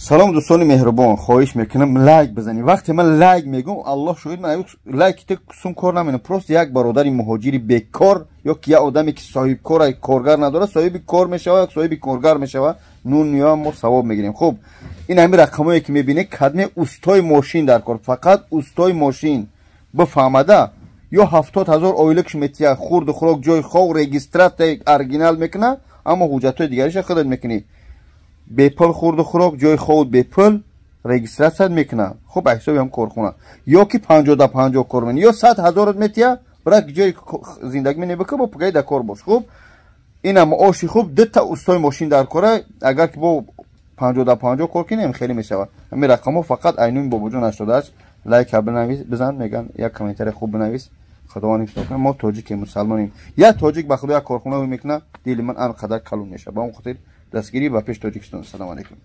Салом, дӯстони меҳрубон, хоҳиш мекунам, лайк бизанед. Вақте ман лайк мегӯм, Аллоҳ шоҳид, ман лайк сум кор намекунам. Просто як бародари муҳоҷири бекор ё ки як одаме, ки соҳибкор, коргар надорад, соҳиби кор мешавад, соҳиби коргар мешавад, нун меоям, мо савоб мегирем. Хуб, ин ҳамин рақамое, ки мебинед, кадме устои мошин дар кор, фақат устои мошин бифаҳмада, ё 70 000 ойликш метия, хурду хӯрок, ҷои хов, регистрация оригинал мекунад, аммо ҳуҷҷатҳои дигариша худат мекунӣ. Бепул хурду хӯрок, ҷои хов бепул, регистрация мекунад. Хуб, ҳисоби ҳам корхона ё ки 50 да 50 кор мекунӣ, ё 100 000-от метия, брак ҷои зиндагӣ менебака, бо пугаи да кор бош. Хуб, инам маоши хуб, дута устои мошин дар кора. Агар ки бо 50 да 50 кор кинем, хеле мешавад. Ҳамин рақамҳо фақат айнуми Бобоҷон 88. Лайка бинавис, бизан, меган, як комментария хуб бинавис. Худованд ҳифз кунад. Мо тоҷикем, мусалмонем. Як тоҷик ба худо як корхона мекунад, дили ман ан қадар калон мешавад. Ба он хотир дастгирӣ ба пеш, Тоҷикистон. Салому алайкум.